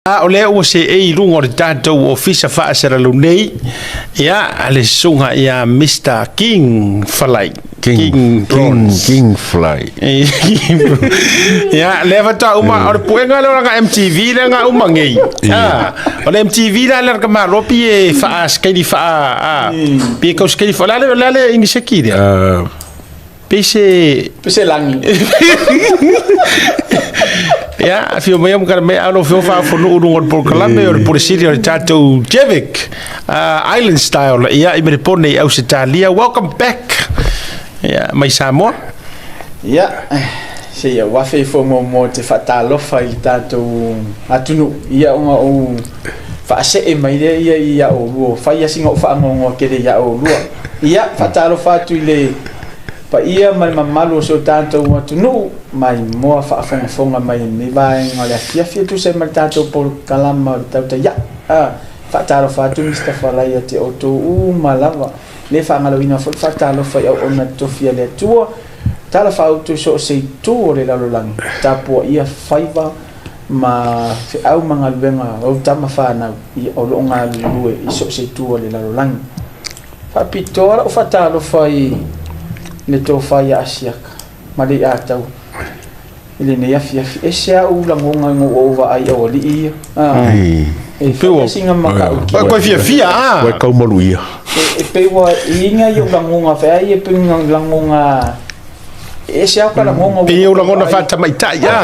A o lea ua seei i luga o le tatou ofisa faasalalau nei, ia, le susuga ia Mister King Falai. King, King, King Fly. Ia, lea faatoa uma, o le puega lea o langa MTV lea nga uma nei. Ah, o le MTV la lea ka malo pi e faa skaili faa, ah, pi e kau skaili faa, la le, la le ingiseki lea. Pe se Pe se lagi. Ia, afio mai am me alo fio fa fonu ulu ngol por kalame o le pule sili o le tatou Jevic Island Style ia i Merepone i Ausetalia. Welcome back. Ia, mai Samoa. Ia, se ia wafe fo mo mo te whaatalofa i le tātou atunuu. Ia ona ou whaasee mai lea ia i a olua. Whai asinga o whaangongoa kele ia olua. Ia, faatalofa atu i le paia ma le mamalu o si o tatou atunuu maimoa faafogafoga mai i lenei vaega o le afiafi e tusa ai ma le tatou polokalama o le Tautaia'i. A, faatalofa atu Mister Falai ia te outou uma lava. Le faagaloina foi le faatalofa i auauna tofi a le Atua, tala faaautu i so o se itu o le lalolagi, tapuaia faiva ma feau ma galuega a ou tama fanau o lo o galulue i so o se itu o le lalolagi. Faapitoa lau faatalofa i le tofa ia Asiaka ma le Iataua i lenei afiafi. Ese au lagona ina ua ou vaai i aualii ia. E fai lava sina matautia. Koe fiafia a. Koe kaumalu ia. E pei ua iiga i ou lagona fai ai e pei ua lagona e ese au ka lagona. Pei ou lagona faatamaitai a.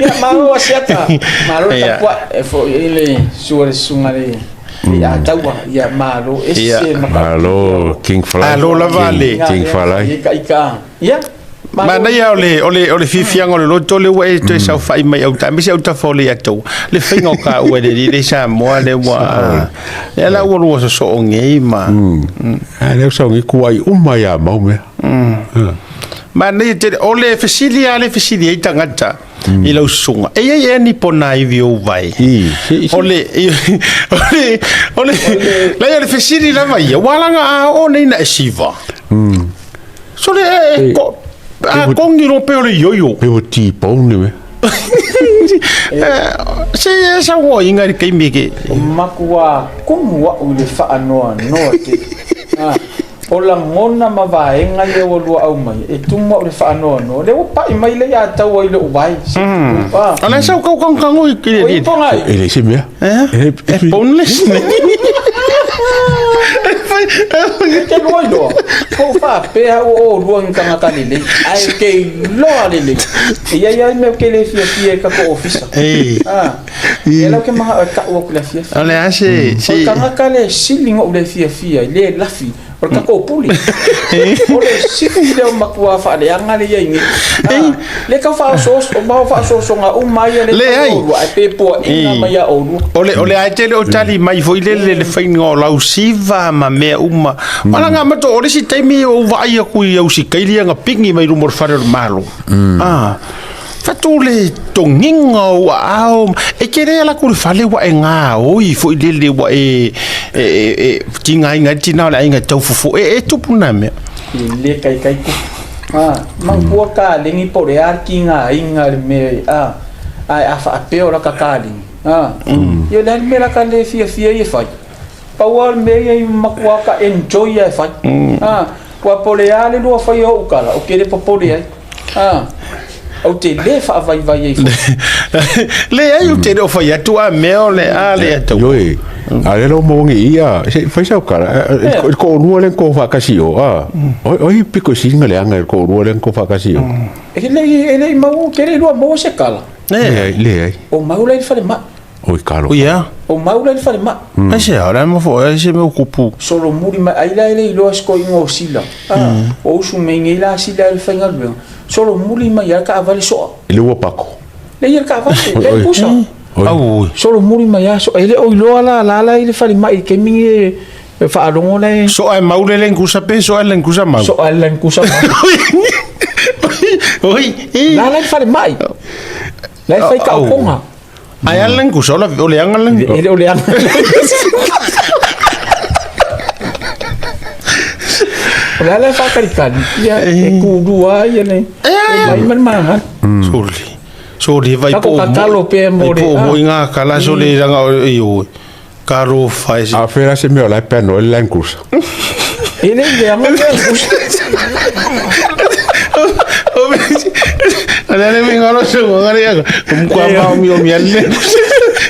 Ia malo Asiaka, malo le tapuai e foi i le sua le susuga le Iataua, ia malo ese Malo King Fly. Alo lava le King Fly. Ia Manaia o le, o le, o le fiafiaga o le loto le ua e toe saofai mai au aemaise au tafa o le Iataua. Le faiga o ka ua le le Samoa le ua le la ua lua sosoo nei ma. A lea ua ngi kuai uma ia mau mea. Manaia tele o le fesili a le fesili ai tagata i lau susuga. E iai ea ni pona ivi ou vai. O le, o le, o le, lai o le fesili lava ia, ua langa a o nei na e siva. So le e, ko, a kongi ro pe o le ioio. Pe o T-bone me. Se e sa ua inga i keimi ke. O makua kumu au i le whaanoa noa te. Ah, o lagona ma vaega ia ua lua aumai, e tumu au i le faanoanoa, lea ua pai mai le ia taua i lou vae. Ah. O le sau kau kau kango i kile. O ipo ngai. E le se mea. E boneless ne. E te lua iloa. Ko faapea ua o lua ni tagata lelei. Ae ke iloa lelei. E iai ai mea ke le fiafia i tatou ofisa. Ah. Ia lau ke manao e tau atu le afiafi. O le a se... O le tagata le sili na ou le fiafia ai, le lafi, o le tatou pule. O le sili lea o matua faaleaga le iai nei. Ah, le tau faaosooso, o mau faaosoosoga uma ia le Leai. oulua, ae pe poaina mai ia oulua. O le, o le a tele o tali mai foi le le faiga o lau siva ma mea uma. Wala ngā mato, o le isi taimi o vaai aku i au sikaili anga pingi mai luma o le fale o le malo. Ah. Fatu le togiga o ua ao, e te le ala atu i le fale ua e gaoi foi lele ua e, e, e, e tigaina ai le tina o le aiga e tau fofo. E, e tupu na mea. E le kaikai tupu. A, manatua kalegi po o le a le tigaina i le mea a, ae a faapea o lata kalegi, a, ia o le a le mea lata le fiafia ai e fai? Pau lava o le mea ia i matua ka enjoy lava e fai. A, aua po o le a le lua faia o ou tala, ou te le popole ai. A, ou te le faavaivai ai foi. Leai, ou te le o fai atu a mea o le a le atau. Ioe, a le lo mo ngi ia, se fai sau kala, e ko lua le ko whakasi o, a. Oi oi piko singa le anga ko lua le ko whakasi o. E le e le mau ke le lua mo se kala. Le le ai. O mau le fale ma. Oi kalo. Ia. O mau le fale ma. Ai se ara mo fo ai se me kupu. Solo muri mai ai la ele iloa se koiga o sila. O usu mei nei la sila ele faigaluega. Solo muri mai a kaavale soa. Ele ua pako. Le ia le kaavale, le pusa. Au. Solo muri mai a soa ele o iloa la la la ile fale mai ke mingi e faalogo le. Soa e mau le lengusa pe soa e lengusa mau. Soa e lengusa mau. Oi. La la ile fale mai. La e fai taotoga. Ai a lengusa o la o le anga lengusa. E le o le anga. O le ala e whākaritari, ia e kūrua ia le, e mai ma le māngana. Soli. Sole vai Kako po tatalo pea mo mo le- po ah. mo inga kala sole langa io. Karo fai. A fera se mea o la e pea no le Land Cruiser. E le leaga mea Ala le minga lo so ngare ya. Kum kwa ma mi o mi alle.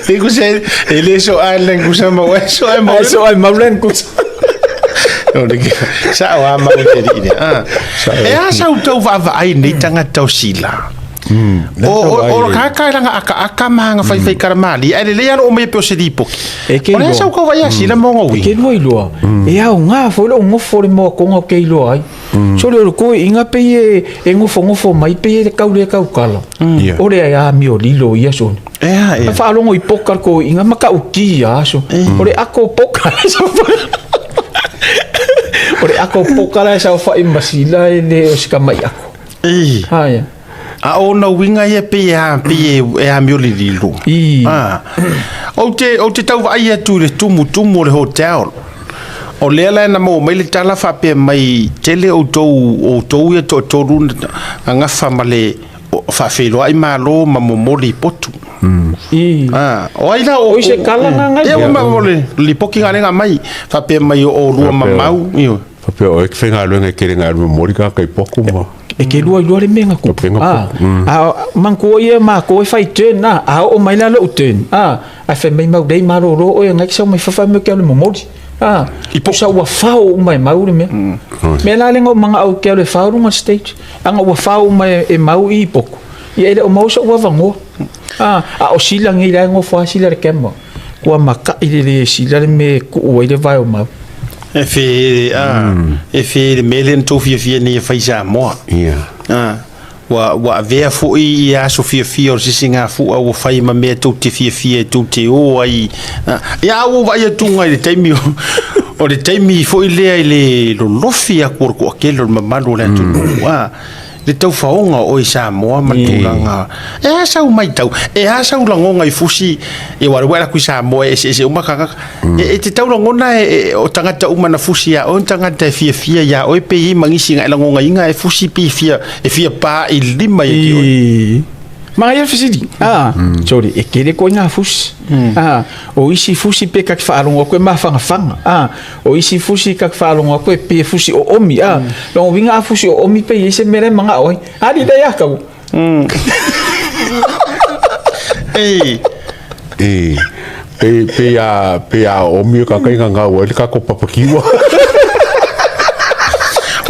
E ku se e le so a le ku sa ma wa so ai ma. Ai so ai mau Land Cruiser. No le ke. Sa wa ma o te ri. Ah. E a sa u tau va va ai nei tangata o sila. O o ka ka langa aka aka ma nga fai fai karamali. Ai le le alo o me pe o se lipoki. E ke O le iloa. sa u ka vai a sila mo E ngoi. ke lua iloa. E au ngā foi lou ngofo le moa konga o ke iloa ai. So le o le koe inga pe e, e ngofo ngofo mai pe e kau le kau kala. Ia. O le ai a mio lilo ia sone. E a e. A whaalongo i poka le koe inga maka uki ia aso. O le ako poka le sa O le ako poka le sa whai masila e le o sika mai ako. E. Haia. A o na winga ia pe a pe e a mio le lilo. I. Ah. O te tau vaai atu i le tumu tumu o le hotel. O lea la na maua mai le tala faapea mai tele outou ia toatolu na gafa ma le faafeiloai malo ma momoli i potu. I. Ah, o ai la o O i se kala ngā ngai. E o ma o le lipoki ngā lenga mai faapea mai o olua mamau. Io. Faapea o e ke whainga e kere ngā momori ka kai poku ma. E ke lua i lua le menga kupu. Penga Ah, kupu. ah, mangkua ia ma ko e whai turn na. A o mai la lou turn. Ah, a whai mai mau rei maro ro o e ngai sau mai whawhai mai ke au le momori. Ah, I i sa ua whao mai mau le mea. Mea la lenga o manga au ke au le whao runga stage. Anga ua whao mai e mau i poku. Ia ele o mau sa ua vangoa. Ah, a o sila ngi la ngo wha sila le kema. Kua maka i le le sila le me ku ua i le vai o mau. E fe a e fe le mele na tou fiafia nei e fai Samoa. Ia. Ah, ua ua avea foʻi i aso fiafia o le sisigāfuʻa ua fai ma mea tou te fiafia e tou te ō ai. Ah, ia a ua vaai atuga i le taimi o le taimi foʻi lea i le lolofi aku o le toʻatele o le mamalu o le atunuu a le taufaoga o oe i Samoa ma le tulaga e a sau maitau e a sau lagoga i fusi e ua le ua e laku i Samoa e eseese uma tagata e te tau lagona e o tagata uma na fusi iā oe tagata e fiafia iā oe pe iai magisi na e lagogaina e fusi pe fia e fia pā i lima ia te oe. I. Manga ia fesili. Ah, sorry, e kere koe ngā fusi. Ah, o isi fusi pe kaki whaalongo koe mawhangawhanga. Ah, o isi fusi kaki whaalongo koe pe fusi o omi. Ah, longo winga a fusi o omi pe i se mere manga oi. Ali le ia kau. E E. Pe pe a pe a o mio ka kai ngā ngā le ka ko papakiwa.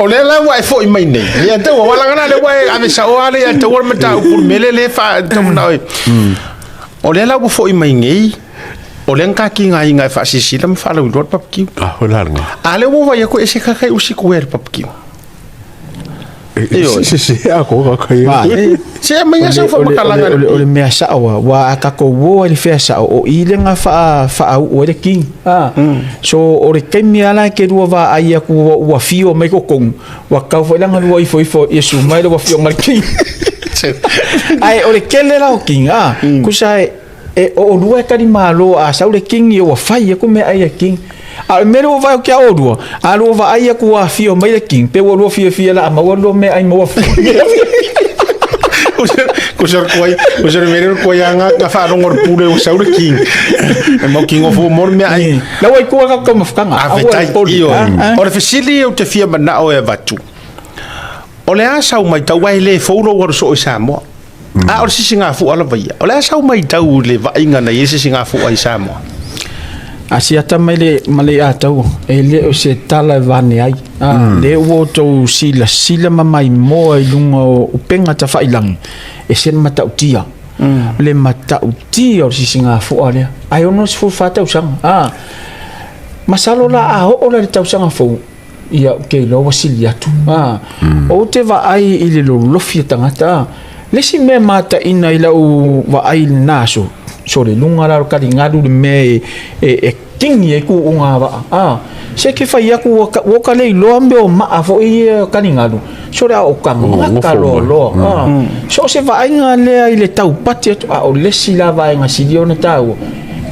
O lea la ua e foʻi mai nei ia tau walagana le ua e ave saʻo ale ia tau o le mataupu le mele le fa tau manao e o lea la ua foʻi mai nei o lea na takigaina e faasilasila ma faalauiloa le papakiu. Ah, o la nga. A lea ua vai aku e se kakai usi kuea le papakiu. Ioe. Se se a ko ka kai. Se mai nga sau faamakalaga O le mea sao a wa a kako wo le fea sao o i le nga fa fa au o le king. Ah, so o le taimi ala ke lua va ai aku ua fio mai ko kong. Wa kau foi langa lua ifo ifo Yesu mai le wa fio ngal king. Ai o le kele la o king ah. Kusa e o lua e kari malo a sau le king i o whai aku me ai a king. A me lua vai o kia o lua. A lua va ai aku a fio mai le king. Pe ua lua fia fia la ama ua lua me ai maua fia. Ko sa koai, ko sa mere koai anga ka wharongo le pule o sau le king. E mau king o fo mor mea ai. La wai kua ka kau mawhakanga. A fetai io. O le fesili o te fia manao e avatu. O le a sau mai tau ai le fou lou alu soo i Samoa. A o le sisigāfuʻa lava ia. O le a sau mai tau le vaaiga na i ai sisigāfuʻa i Samoa. A si ata mai le ma le atau e le o se tala e vane ai. A le ua tou sila sila ma mai moa i lunga o upenga ta whailangi. E se matautia. Le matautia o sisigāfuʻa lea. Ai ono se fou whātausanga. A masalo la a ho la le tausanga fou. Ia ke lo wasili atu. A o te va ai i le lolofi e tangata. Le si mea mata ina i lau va ai le naso. So le lunga la kari ngalu le me e kingi e ku o ngā waa. A se ke whai aku ua ka lei loa mea o maa fo i kari ngalu. So le a o ka ngaka loa loa. A so se vaaiga lea i le taupati atu a o lesi la vaega sili ona tāua.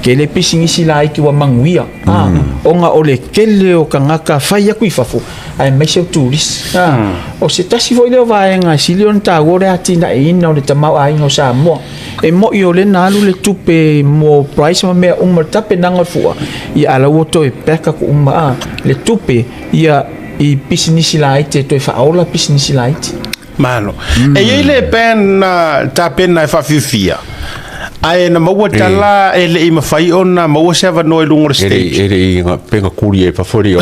Tele pisinisi laiti ua manuia, a, ona o le tele o tagata fai atu i fafo, aemaise o turisi. A, o se tasi foi lea o vaega e sili ona taua o le atinaeina o le tamaoaiga o Samoa. E moni o lea na alu le tupe mo price ma mea uma, le tapenaga o le fua, ia a la ua toe back atu uma a, le tupe ia i pisinisi laiti e toe faaola pisinisi laiti. Malo. E i ai le band na tapena e faafiafia, ae na maua tala e le i mafai ona maua se avanoa i luga o le stage. E le i pe na kuli ai fafo le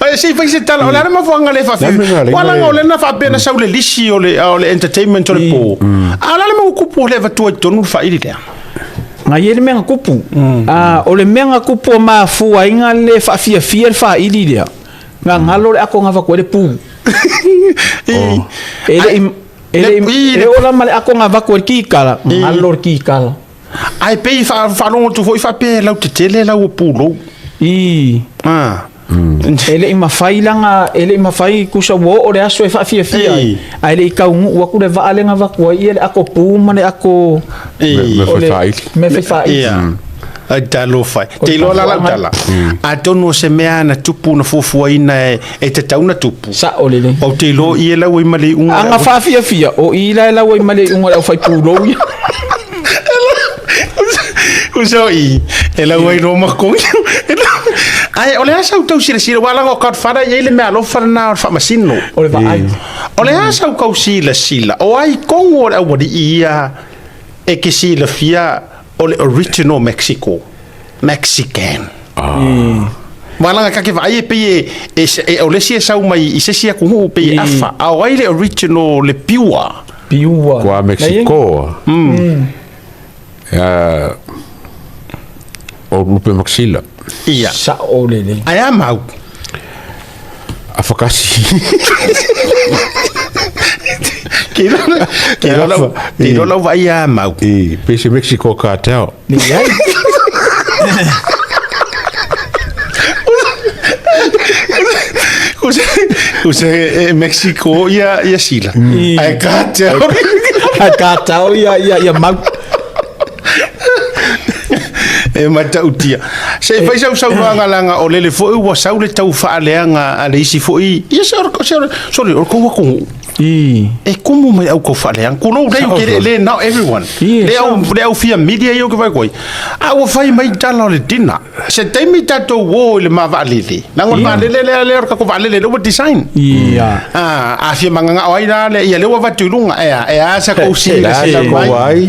Ai se i fai se tala, o le a le mafuaaga le faafiafia? Ua laga o lea na faapea na sau le lisi o le entertainment o le po. A o le a le mau kupu o le avatua i totonu le faili lea? Na i ai le mea na kupu. O le mea na kupu a mafua ai na le faafiafia le faili lea, Na galo le ako na avatu ai le pu. E le i e le i e ola ma le ako na avatu ai le kikala, galo le kikala. Ae pei faalogo atu foi faapea e lautetele lau pulou. I. Ah. E le i mafai lana, e le i mafai tusa ua oo le aso e faafiafia ai, ae le i taunuu atu le vaa lea na avatu ai ia le ako pu ma le ako Mea fai faaili. Mea fai faaili. Ia. Ai talofa. Te iloa la lau tala. Atonu o se mea na tupu na fuafuaina e tatau na tupu. Sao lelei. Ou te iloa i e lau ai ma le iuga. Aga faafiafia, o i la e lau ai ma le iuga o le aufaipulou ia. Uso i, e lau ai loa ma kongi. Ae o le a sau tau silasila, aua leaga o Godfather e i ai le meaalofa lena o le faamasino. O le vaai. O le a sau tau silasila, o ai tonu o le aualii ia e te silafia o le original Mexico, Mexican. Aua leaga ta te vaai e pei e, e, o le isi e sau mai i se isi atunuu pei e afa, a o ai le original, le pure? Pure. Kua Mexico. O Lupe Maxila. Ia. Sao lelei. Ae a mau? Afakasi. Ke iloa lau vaai ia mau. I, pei se Mexico cartel. Leai. O se Mexico ia Sila. Ae cartel. Ae cartel ia mau. E matautia. Se i fai sau saunoaga leaga o lele foi ua sau le tau faaleaga a le isi foi, ia se sorry, o le kou atunuu. E kumu mai au kou faaleaga. Kulou lei ke le le not everyone. Le au le au fia media ia ke vai koi. A ua fai mai tala o le dinner. Se taimi tatou o i le ma vaalele. Leaga o le vaalele lea lea o le tatou vaalele lea ua design. Ia. A, a fia magagao ai la le, ia lea ua avatu i luga, e a, e a sa kou silasila mai.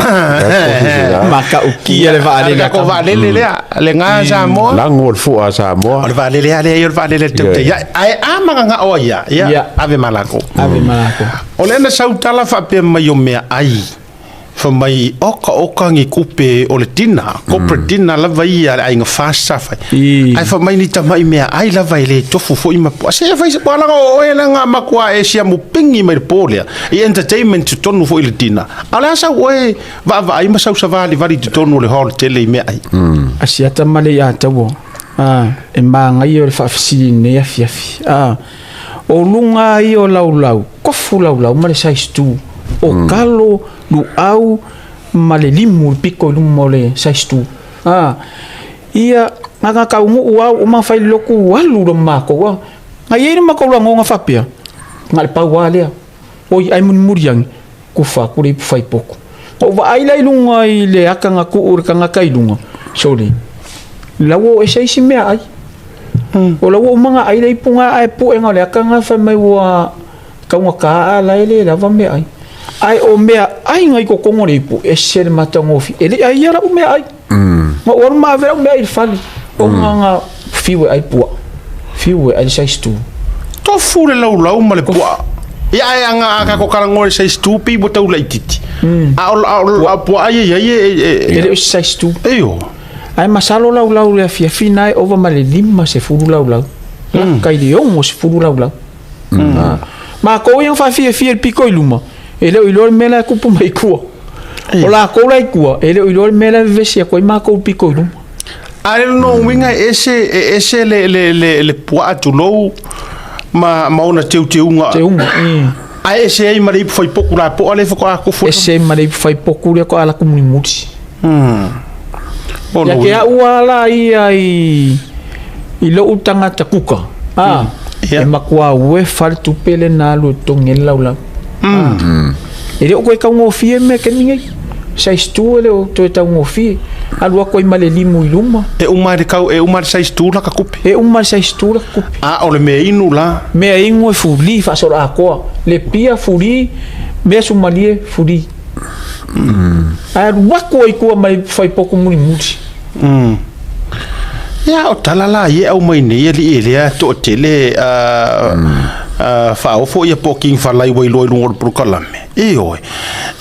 Matautia le vaalele. A le tatou vaalele lea, le ga Samoa. Lago le fua a Samoa. O le vaalele lava lea, ia o le vaalele a le tautai ae. Ae a magagao ai ia, ia, ave ma lakou. Ave ma lakou. O lea na sau tala faapea mai o meaai. Fai mai, oka oka ni kupe o le dinner, corporate dinner lava ia a le aiga FAST sa fai. Ae fai mai ni tamai meaai lava e le tofu foi ma puaa. Se fai se puaa leaga o oe leaga a matua e siamu pingi mai le po lea i entertainment totonu foi i le dinner. A o le a sau oe vaavaai ma sau savalivali i totonu o le hall tele i meaai. Asiata ma le ia taua, a, e manaia o le faafesili i lenei afiafi, a. O luga ia o laulau, kofu laulau ma le size 2. O kalo, luau ma le limu le piko i luma o le size 2. A, ia, nga ka taunuu au uma fai le lotu alu lo makou a. Nga i ai le makou lagoga faapea, nga le pau a lea. Oi, ai mulimuli ane, kufa atu le ipu fai potu. Na ou vaai la i luga i le aka na tuu i le tagata i luga, sole, la ua oo ese isi meaai. O la ua uma ona ai le ipu na ae puega o le aka na fai mai ua taugata a la e le lava meaai. Ae o meaai na i totonu o le ipu, ese le matagofie. E le i aia lau meaai. Na ou alu ma ave lau meaai i le fale, ona na fiu e ai puaa, fiu e ai le size 2. Tofu le laulau ma le puaa. Ia ae aga a tatou talanoa i le size 2 pei ua tau laitiiti. A o puaa ia i ai e E le o se size 2. Eio. Ae masalo laulau i le afiafi na e ova ma le 50 laulau. Laka i le 60 laulau. Makou ia na faafiafia i le pito i luma, e le o iloa le mea la e tupu mai i tua. O lakou la i tua, e le o iloa le mea la e vevesi atu ai makou i le pito i luma. A o lona uiga e ese, e ese le, le, le, le puaa tulou ma, ma ona teuteuga. Teuga, Ae ese ai ma le ipu faipoku lapoa lea faatoa tofu. Ese ai ma le ipu faipoku lea faatoa alu atu mulimuli. O Ia lou te au lava la ia i i lou tagata kuka, a, Ia. e matua uefa le tupe lea na alu e totogi ai le laulau. A, e le o toe taugofie mea i le taimi nei. Size 2 e le o toe taugofie. Alu atu ai ma le limu i luma. E uma le kau, e uma le size 2 laka tupe. E uma le size 2 laka tupe. A o le mea inu la. Mea inu e fuli faasoloatoa. Lepia fuli, mea sumalie fuli. Ae alu atu ai i tua ma le faipotu mulimuli. Ia, o tala la ia e aumai nei alii e lea toatele faaofo ia po o King Falai ua iloa i luga o le polokalame. Ioe.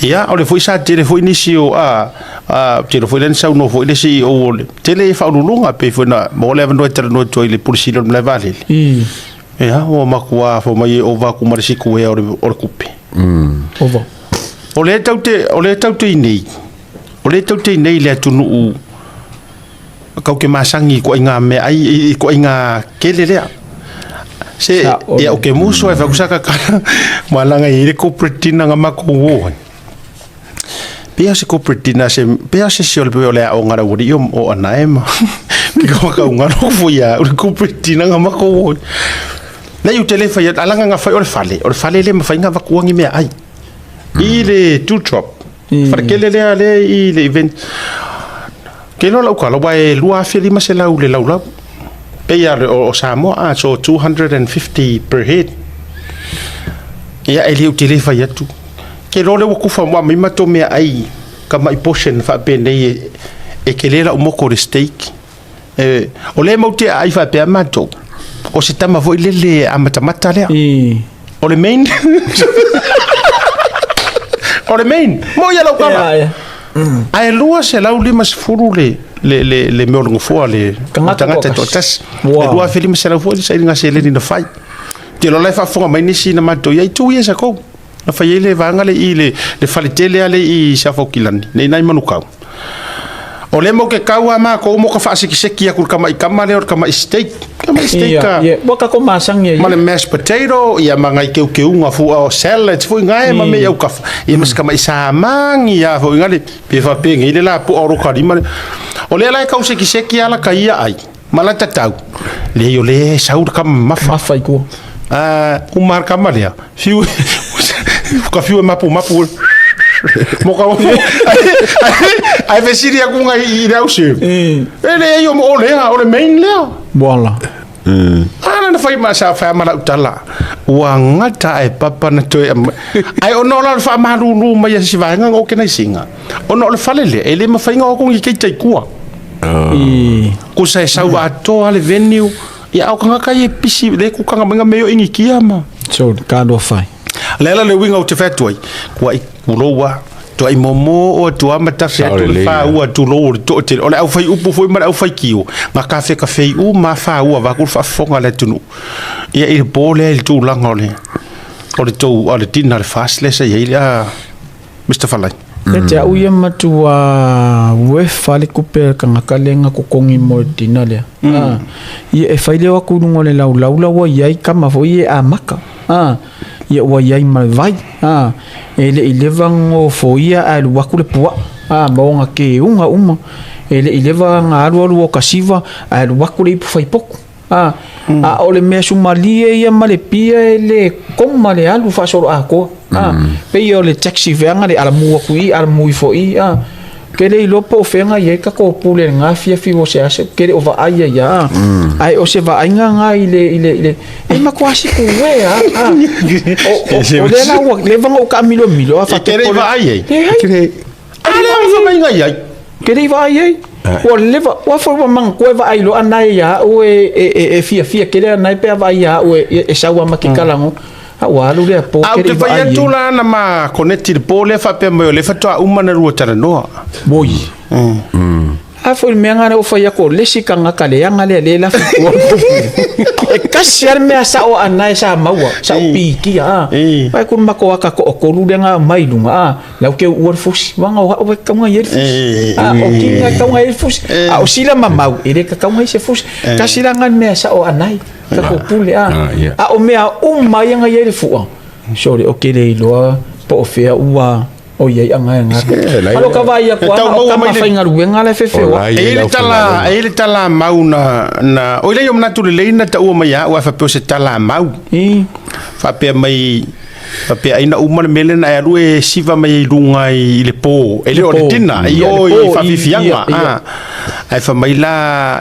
Ia, o le foi sa tele foi nisi o a tele foi lea na saunoa foi le CEO o le tele ia faauluuluga pei foi na maua le avanoa e talanoa atu ai i le Pule Sili o le Malae Vaalele. Ia, ua matua fai mai e ova atu ma le sikuea o le tupe. Ova. O lea tatou te, o lea tatou te i nei, o lea tatou te i nei i le atunuu kau ke masani i ituaiga meaai, i ituaiga kele lea. Se, Sa'o ia le. o ke muso e fai sa kakala, ma langa i le corporate dinner nga makou o ai. Pei o se corporate dinner se, pei o se se o le pei o le aoga a le aualii o Anae ma ke ka whakaungaro fo ia o le corporate dinner nga makou o ai. Nei ou te le fai atu, alaga nga fai o le fale, o le fale le mafai nga avatua ni meaai. I le two drop, fale kele lea lea i le event. Ke iloa lau tala, aua e 2500 le laulau. Pei lava o Samoa, ah, so 250 per head. Ia, e le ou te le fai atu. Ke iloa lea ua kufa mua mai matou meaai tamai portion faapenei e, e tele lau moto i le steak. E, o lea e matou te aai faapea matou, o se tama foi lele amatamata lea. O le main. O le main. Mo ia lau tala. Ia, ia. Ae 250 le le le le mea o le nofoa le Tagata tagata e toatasi. toatasi. E Wow. 2500 foi le sailiga seleni na fai. Te iloa la e faafofoga mai nisi na matou i ai 2 years ago. Na fai ai le vaega le i le le faletele lea le i Siafaukilani, nei nai Manukau. O lea matou te kau lava matou mo ka faasekiseki atu i le tamai tama lea o le tamai steak. Tamai steak Ia, a ia. Ua tatou masani ai. ma le mashed potato, ia ma ngai keukeuga fua o salads foi ngae ma mea i aukafa. Ia ma si tamai samagi lava foi nga le pe faapenei le lapoa o lo kalima le. O lea la e tau sekiseki lava lata ia ai ma lata tau. Leai o lea e sau le tama mamafa. Mafa i tua. Ah, uma le tama lea, fiu ka fiu e mapumapu. Mo ka ai fesili atu ngai i le au serve. E leai o lea, o le main lea. Voilà. Ana na fai ma sa fai ma lau tala. Ua gata ae papa na toe aumai. Ae ona o la le faamalulu mai a se vaega na organise-ina. Ona o le fale lea, e le mafai ona o atu ni keita i tua. Kusa e sau atoa le venue. Ia a o tagata ia e pisi, le kukanga mai nga mea o Inikia ma. So, ka loa fai. Le ala le uiga ou te fai atu ai, kua i kulou a, tuai momo o atu a ma tafe atu le fāua tulou o le toatele. O le aufai upu foi ma le aufai kio, nga kafekafei uma a fāua vaeatu le faafofoga a le atunuu. Ia i le po lea i le tulaga o le o le tou o le dinner le fast lea sa i ai le a Mister Falai. Ia te au ia matua uefa le tupe a le tagata lea na totogi mo le dinner lea. Ia e fai leo atu i luga o le laulau la ua i ai tama foi ia e amata. Ia ua i ai ma le vai. E le i leva ona nofoia ae alu atu le puaa. Ma ona keuga uma. E le i leva ona alualu o ka siva ae alu atu le ipu faipotu. A, a o le mea sumalie ia ma le pia e le koma le alu faasoloatoa. A, pei o le taxi feaga le alamu atu i i, alamu ifo i i. A, ke le iloa po o fea i ai tatou pule i lena afiafi ua se aso, ke le o vaai ai ia. A, ae o se vaaiga lena i le, i le, i le, e matua sikue lava. A, o, o, o lea la ua leva ona ou taamilomilo, a E te le i faapea, vaai ai? Leai. A lea ua fai mai ngai ai. Ke le i vaai ai. Ua leva, ua foi ua manatua e vaai loa anae ia au e, e, e, e fiafia tele anae pe a vaai ia au e, e, e sau a ma ke kalago. A ua alu lea po A ke ou le te i fai vaai atu ai. la na ma koneti i le po lea faapea mai o lea faatoa uma na lua talanoa. Oi. A foi le mea lena ua fai atu o le isi tagata leaga lea lea e lafi i tua. E kasi lava le mea sao a anae sa maua, sa ou pikia a. Vai ku le matou ata toatolu lea na aumai i luga a. Lau ke uua le fusi, wanga o hao e kaunga i ai le fusi. A o kinga e kaunga i ai le fusi. A o sila mamau, e le ka kaunga i se fusi. Kasi la nga le mea sao anai, ka ko pule a. A o mea uma ia nga i ai le fua. Sole o ke le iloa po o fea ua o i ai aga e Se, Alo ka vaai atu E tau ana o maua tama mai le- faigaluega la e O fefeoa. la E i i ai le le tala, aufaigaluega. e i le tala mau na, na, o ilei o manatu lelei na taua mai ia au ae faapea o se tala mau. I. Faapea mai, faapea ai na uma le mea lea na e alu e siva mai ai i luga i le po. E le o le po. dinner, i Ia, le o i po, i- faafiafiaga. ia, ia. Ah. Ae fai mai la,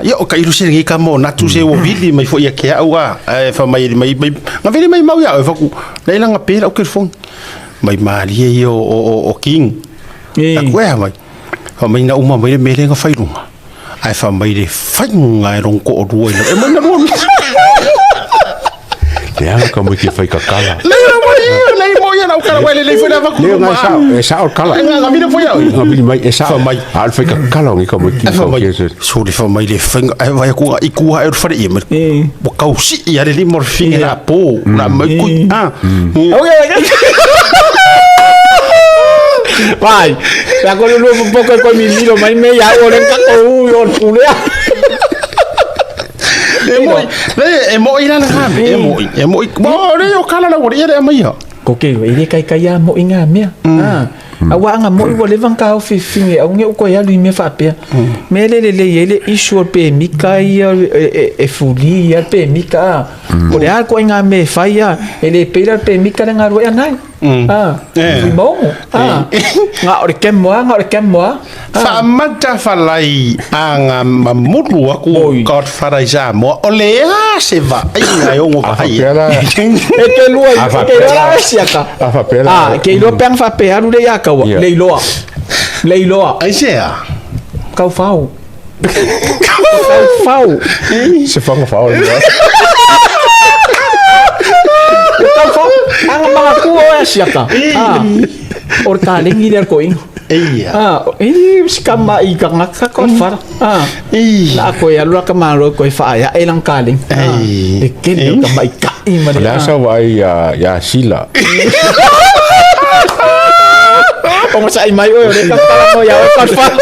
ia o tailo se lenei tama o natu se ua vili mai foi ia te au a. Ae fai mai, mai, mai, na vili mai mau ia au, e fai atu, nei la na pe lau telefoni. Mai malie ia o, o, o, o King. Ē. Aku e a mai. Fai mai na uma mai le mea lea na fai luga. Ae fai mai le faiga e lona toalua i E mai na lua Leaga ka mai ke fai kakala. Lei la mai, lei mo ia lau kala, wai le lei foi la vaku Leo luma. ngai sao, e sao kala. E ngā vina foi au. Ngā vini mai, e sao. Fai mai. A le fai kakala o ngi ka mai ki Ae fai kau mai, ke se. sole fai mai le faiga, ae vai aku i kua e o le fale ia mai. E. Ua kausi ia le lima o le fine la po, la mai kui. Ah. Ok, ok. Vai. La ko lu po ko ko mi miro mai me ya o le ka ko u yo pulea. E moi, le e moi la la e moi, e moi. Mo le o kala la ua ia le amaia. Ko ke e le kai kai a mo inga mea. Ah. Aua anga mo ua leva ka au fifinge au nge ko ya lu me fa pea. Me le le le ye le issue o pe mika ia e e fuli ia pe mika. O le a ko inga me fa ia e le pe la pe mika le ngaru e nai. Ah. Eh. Fui maogo. Ah. Nga o le kemo nga o le kemo. Faamata falai aga mamulu aku Oi. Godfather i Samoa o le a se vaaiga e ogo A vaai faapea la, E ke lua A e ke faapea iloa la. la siaka. A faapea la. Ah, ke iloa pe ang faapea alu le ia kaua. Ia. Le iloa. Le iloa. Ai se a Kau fau. Kau fau. Se whanga whao le mea. Kau fau. Anga mga kuo e siaka. Ah. O le talengi le ko ingo. Eia. Ah, e sikama i ka ngaka ko fara. Ah. Ei. La ko ya lua ka malo ko fa ya e lang kaling. Ah. Ei. Le ke le ka mai ka i ma O le asa wa ai ia, ia Sila. O mo sa i mai o le ka kala mo ya o ka fara.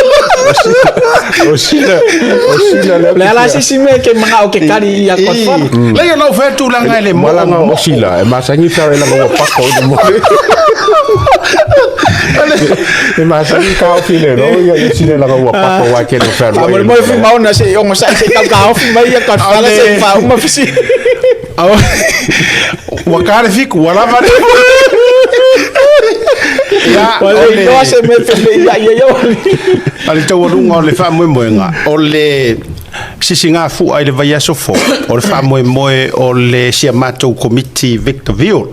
O Sila, o Sila le. Le ala sisi me ke mga o ke kari ia ko fara. Lei o lau fai tulaga e le mo. Malanga o Sila, e masangi whia e langa ua pako i le mo. E masangi ka o file no, ia i Sila langa ua pako wa ke le whia A mo mo fi mauna se o mo sa se ka ka o fi mai ia ka fara se fa uma fi si. Ua kare fiku, ua lava le. Ia, O o le le iloa se me fe ia ia ia. O le taualuga o le faamoemoega o le sisigafua i le vaiaso fou o le faamoemoe o le si a matou komiti Victorville.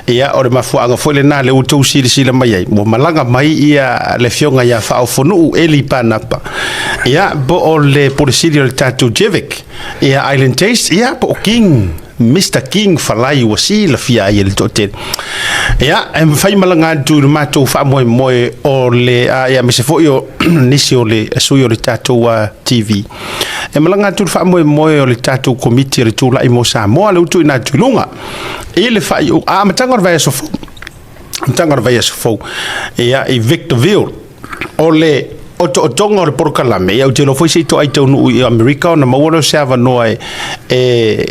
Ia o le mafuaaga foi lenā le outou silasila mai ai ua malaga mai ia le afioga ia Faaofonuu Eli Panapa. Ia po o le polesili o le tatou Jevic ia Island Taste ia po o King Mister King Falai ua silafia ai e le toatele. Ia, e mafai malaga atu i le matou faamoemoe o le, a, ia aemaise foi o nisi o le sui o le tatou TV. E malaga atu le faamoemoe o le tatou Komiti o le Tulai mo Samoa, le utu ina atu i luga i le faaiuga, a, amataga o le vaiaso fou. Amataga o le vaiaso fou. Ia, i Victorville, o le otootoga o le polokalame, ia ou te iloa foi se i toai taunuu i Amerika ona maua lea o se avanoa e, e,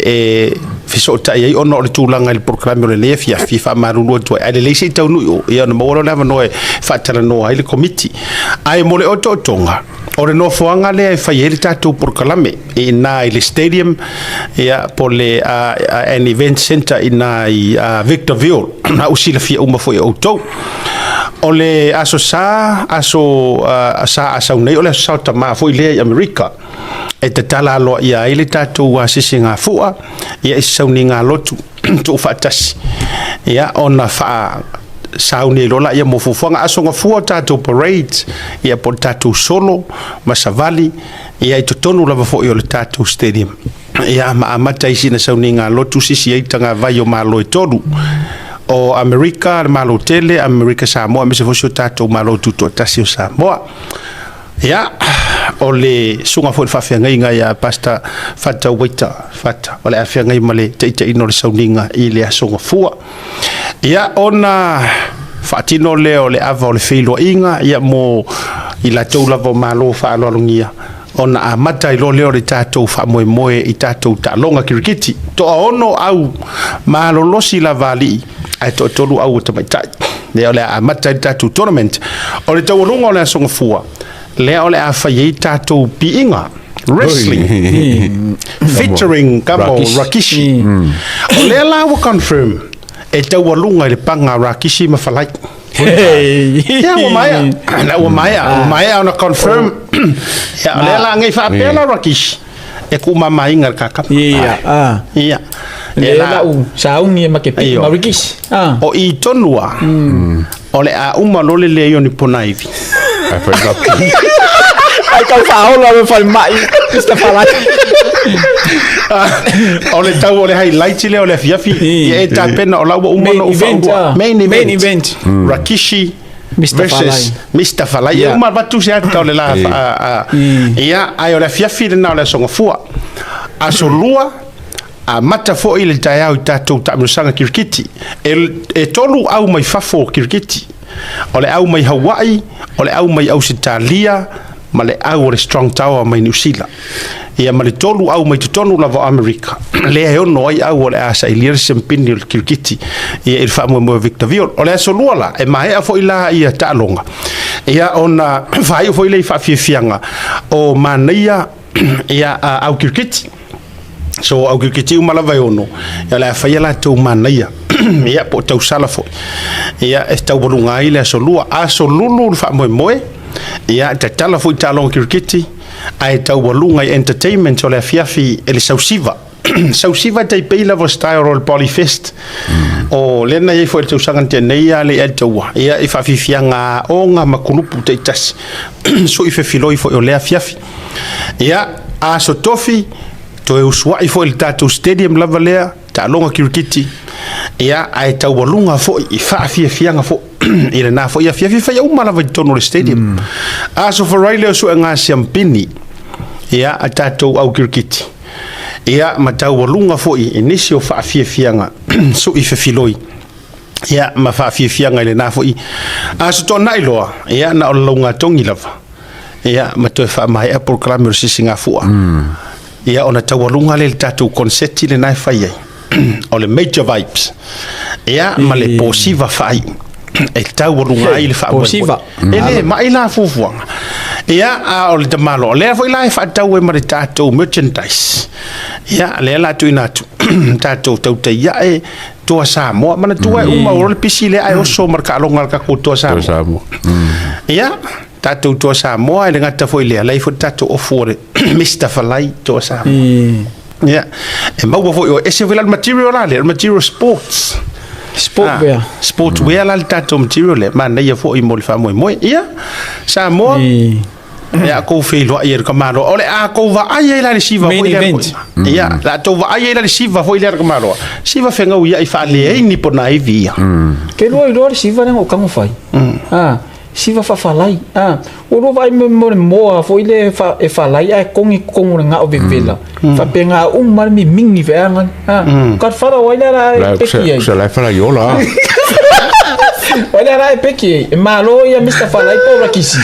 e fesootai ai ona o le tulaga i le polokalame o lenei afiafi e faamalulu atu ai. Ae lelei se i taunuu i o, ia ona maua lea o le avanoa e faatalanoa ai le komiti. Ae mo le otootoga, o le nofoaga lea e fai ai le tatou polokalame i ina i le stadium, ia, po le an event centre i ina i Victorville, a ua silafia uma foi e outou. O le aso sa, aso sa a sau nei, o le aso sa o tama foi lea i Amerika, e tatala aloaia ai le tatou asisigafua, ia i se sauniga lotu tuufaatasi, ia, ona faa sauni ai loa laia mo fuafuaga. Aso gafua o tatou parade, ia, po o le tatou solo ma savali, ia, i totonu lava foi o le tatou stadium. Ia, ma amata ai sina sauniga lotu sisi ai tagavai o Malo e tolu, o Amerika, le Malo tele, Amerika Samoa, aemaise foi si o tatou Malo Tutoatasi o Samoa. Ia, o le susuga foi i le faafeagaiga ia Pastor Fata Waita Fata, o le a feagai ma le taitaiina o le sauniga i le Aso Gafua. Ia, ona faatino lea o le ava o le feiloaiga, ia, mo i latou lava o Malo faaaloalogia. Ona amata ai loa lea o le tatou faamoemoe i tatou taaloga kirikiti. Toaono au malolosi lava alii ae toatolu au o tamaitai. Lea o le a amata ai le tatou tournament. O le taualuga o le Aso Gafua, lea o le a fai ai tatou piiga, wrestling, featuring kamo Rakishi. O lea la ua confirm e taualuga i le paga a Rakishi ma Falai. Ia ua maea, la ua maea, ua maea ona confirm. Ia o lea la ngai faapea la Rakish e ku mamainga le kakama. Ia, ah. Ia. Le la u sauni e make pi ma Rakish. Ah. O i tonu a. O le a uma lole le ioni ponaivi. Ai fai ka pi. Ai kau whaola me whai mai, Mr. Falai. O le tau o le highlight lea o le afiafi. Ia e tapena o la ua uma Main ona ou event, faaulua. ah. Main event. Main event. Rakishi Mr. versus Falai. Mr. Falai. Ia Yeah. uma avatu se ata o le la ia ae o le afiafi lena o le Aso Gafua. Aso Lua amata foi le taeao i tatou taamilosaga kirikiti. E tolu au mai fafo o kirikiti. O le au mai Hawaii, o le au mai Ausetalia, ma le au o le Strong Tower mai Niu Sila. Ia ma le tolu au mai totonu lava o Amerika, lea e ono ai au o le a sailia le siampini o le kirikiti ia i le faamoemoe o Victorville. O le aso lua la, e maea foi la ia taaloga. Ia ona faaiu foi lea i faafiafiaga o manaia ia au kirikiti. So au kirikiti uma lava e ono, ia o le a fai a latou manaia. Ia po o tausala foi. Ia e taualuga ai le aso lua. Aso lulu le faamoemoe, ia tatala foi taaloga kirikiti, ae taualuga i entertainment o le afiafi e le Sausiva. Sausiva e tai pei lava o style o le Polyfest. O lea na i ai foi i le tausaga na tea nei a le i le taua. Ia i faafiafiaga aoga ma kulupu taitasi. Sui fefiloi foi o lea afiafi. Ia, aso tofi, toe usuai foi i le tatou stadium lava lea, taaloga kirikiti, ia, ae taualuga foi i faafiafiaga foi i lena foi afiafi, faia uma lava i totonu o le stadium. Aso Faraile lea o suega siampini, ia, a tatou au kirikiti, ia, ma taualuga foi i nisi o faafiafiaga sui fefiloi. Ia, ma faafiafiaga i lena foi aso toanai loa, ia, na o le laugatogi lava. Ia, ma toe faamaea polokalame o le sisigafua. Ia, ona taualuga lea i le tatou konseti lena e fai ai, o le Major Vibes. Ia, ma le Posiva faaiu e taualuga ai le faamoemoe. Posiva. E le mai la fuafuaga. Ia, a o le tamaloa, lea foi la e faatau ai ma le tatou merchandise. Ia, lea la tuuina atu, tatou tautai ae, Toa Samoa. Manatua e uma o le pisi lea ae oso ma le taaloga a le tatou Toa Samoa. Toa Samoa. Ia, tatou Toa Samoa e le gata foi i lea, la e i ai foi le tatou ofu o le Mister Falai Toa Samoa. Ia, e maua foi, e ese foi la le material la lea, le material sports. Sport wear. Sport wear la le tatou material lea, manaia foi mo le faamoemoe. Ia, Samoa, Ia kou feiloai e le tamaloa. O le a kou vaai ai la le siva Main foi lea. event. Ia, la tou vaai ai la le siva foi lea le tamaloa. Siva fegau ia i faaleai ni pona ivi ia. Ke lua iloa le siva lea na ou tago fai. Ah, siva faafalai. Ah, ua lua vaai mo mo le moa foi le fa, e falai ae kogi totonu o le gao vevela. Faapena uma le mimigi feaga. Ah, Godfather o ai lea la e peki ai? Se la e falai ola. O ai lea la e peki ai? E malo ia Mr. Falai po o Rakisi.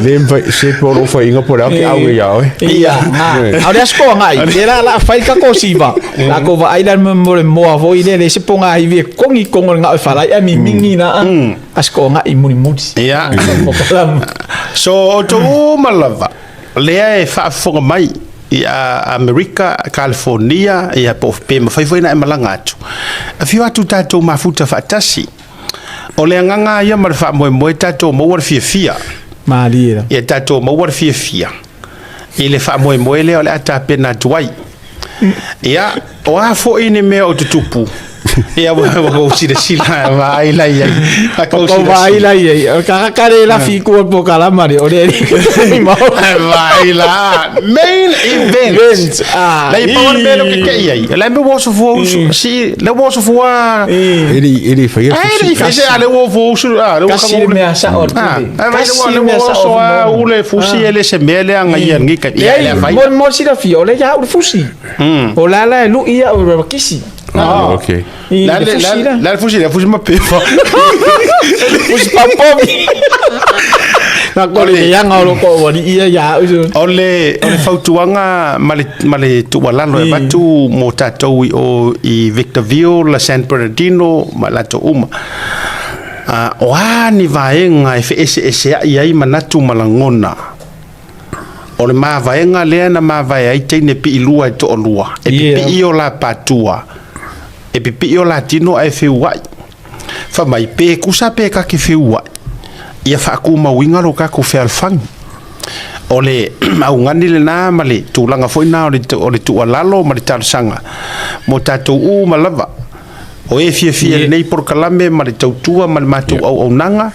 Le mfai se po lo fai inga po le au ke ia oe. Ia, a o le aso toagai, lea la la fai le tatou siva. La kou vaai la mo le moa foi lea le se pogaivi e kogi i totonu o le gao e falai ae mimigi la aso toagai mulimuli. Ia. So, o outou uma lava, lea e faafofoga mai i Amerika, California, ia po o pe mafai foi ona e malaga atu. Afio atu tatou mafuta faatasi. O le agaga ia ma le faamoemoe tatou maua le fiafia. Malie la. Ia tatou maua le fiafia i le faamoemoe lea o le a tapena atu ai. Ia, o a foi ni mea o tutupu, ia ua kou silasila vaai la i ai. A kou Kou vaai la i ai. O ka le lafi i kua po kalama le o le Vaai la. Main event. Event. Ah. Lei pau le mea leo ke kei ai. Le me wo sofu usu. Si le wo sofu a. E le fai E le fai se a le wo fu usu a le wo Kasi le mea sa o le Ah, pule. e vai le wo Kasi le le mea wo sa so o a le u le fusi e le se mea le anga ia ngi ka ia le fai. Mo mo silafia o le ia au le fusi. O la la e lui ia o le kisi. Ah, ok. I La le le fusi la. la le fusi le fusi ma pefa. Fusi papovi. O le leaga o lo toalii ia ia au. O le fautuaga ma le tuualalo e avatu mo tatou i o i Victorville, la San Bernardino ma latou uma. O a ni vaega e feeseeseai ai manatu ma lagona, o le mavaega lea na mavae ai teine piilua e toalua, e pipii o la patua, e pipii o la tino ae feuai. Fai mai, pe tusa pe ta te feuai, ia faatumauina lo tatou fealofani. O le augani lena ma le tulaga foi lena o le tuualalo ma le talosaga mo tatou uma lava. O e fiafia i lenei polokalame ma le tautua ma le matou auaunaga,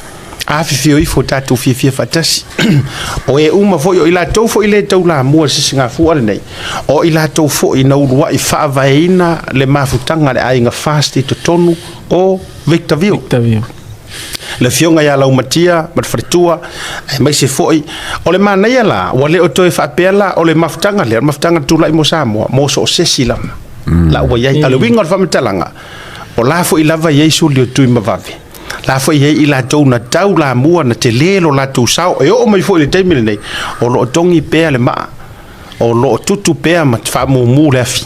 afifio ifo tatou fiafia faatasi. O e uma foi, o i latou foi le taulamua i le sisigafua lenei, o i latou foi na uluai faavaeina le mafutaga a le aiga FAST i totonu o Victorville. Victorville. Le afioga ia Laumatia ma le faletua, aemaise foi o le manaia la, ua le o toe faapea la o le mafutaga lea, o le mafutaga tulai mo Samoa, mo so o sesi lava. La ua i ai. A o le uiga o le faamatalaga, o la foi lava e i ai suli o Tuimavave, la foi e i ai i latou na taulamua, na tele lo latou sao, e oo mai foi i le taimi lenei, o lo o togi pea le maa, o lo o tutu pea ma faamumu le afi,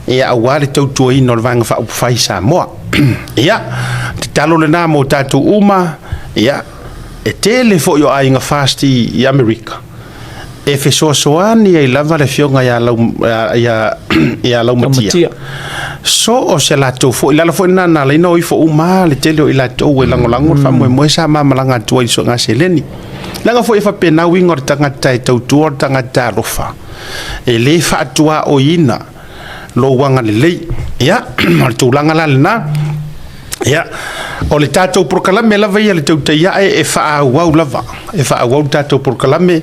ia aua le tautuaina o le Vaega Faaupufai i Samoa. Ia, tatalo lena mo tatou uma, ia, e tele foi o aiga FAST i Amerika, e fesoasoani ai lava le afioga ia Laumatia. So o se latou foi, le ala foi lena na ala ai ona o ifo uma le tele o i latou e lagolago le faamoemoe sa ma malaga atu ai i le suega seleni. Leaga foi e faapena uiga o le tagata e tautua o le tagata alofa. E le faatuaoiina lou agalelei. Ia, o le tulaga la lena. Ia, o le tatou polokalame lava ia le tautai ae e faaauau lava. E faaauau le tatou polokalame.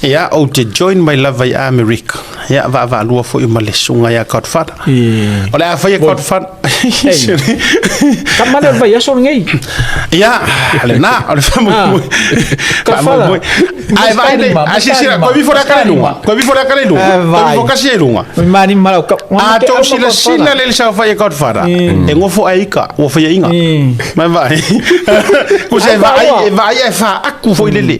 Ia, ou te join mai lava i Amerika. Ia, vaavaalua foi ma le susuga ia Godfather. O le a faia Godfather. Tama lea o le vaiaso lenei. Ia, lena, o le faamoemoe. Faamoemoe. Ae vaai nei, a silasila, koe vifo le aka le luga. Koe vifo le aka le luga. Koe vifo kasi e luga. Mani ma lau A tou silasila le saofai e Godfather, e gofo ai ika, ua faiaina. Mai vaai. Kusa e vaai, e vaai e faaku foi lele.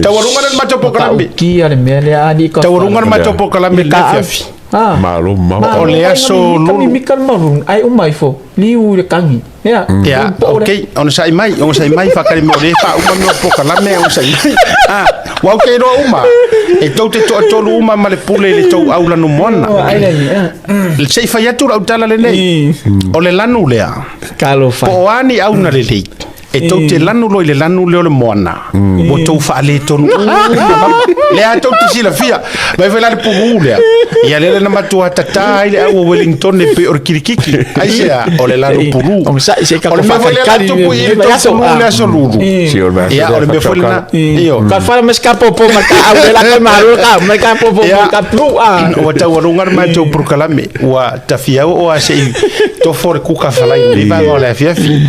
Taualuga le matou polokalame. Kia le mea lea ali ka. Taualuga le matou polokalame le afiafi. Malo mau. O le aso lulu. Kami mika le malu, ai uma ifo, liu le kangi. Ia, Ia, ok, ona sai mai, ona sai mai, whakare mea o le wha uma mea o polokalame, ona sai mai. Ah, ua te iloa uma, e tou te toatolu uma ma le pule i le tou au lanu moana. Se i fai atu lau tala lenei, o le lanu lea, po o a ni au na lelei, e tou te lanu loa i le lanu lea o le moana, ua tou faaletonu uma lava. Lea tou te silafia, mai foi la le pulu lea. Ia lele na matua tatā ai le au o Wellington e pei o le kirikiki. Aisea, o le lanu pulu. O le mea foi lea na tupu i le tou pulu le aso lulu. Ia, o le mea foi lena. Io. Ka fara mas ka popo ma ka au la ka malu ka ma ka popo ka plu a. Ua taualuga le matou polokalame, ua tafiau o a se i tofo le kuka falai i lenei vaega o le afiafi.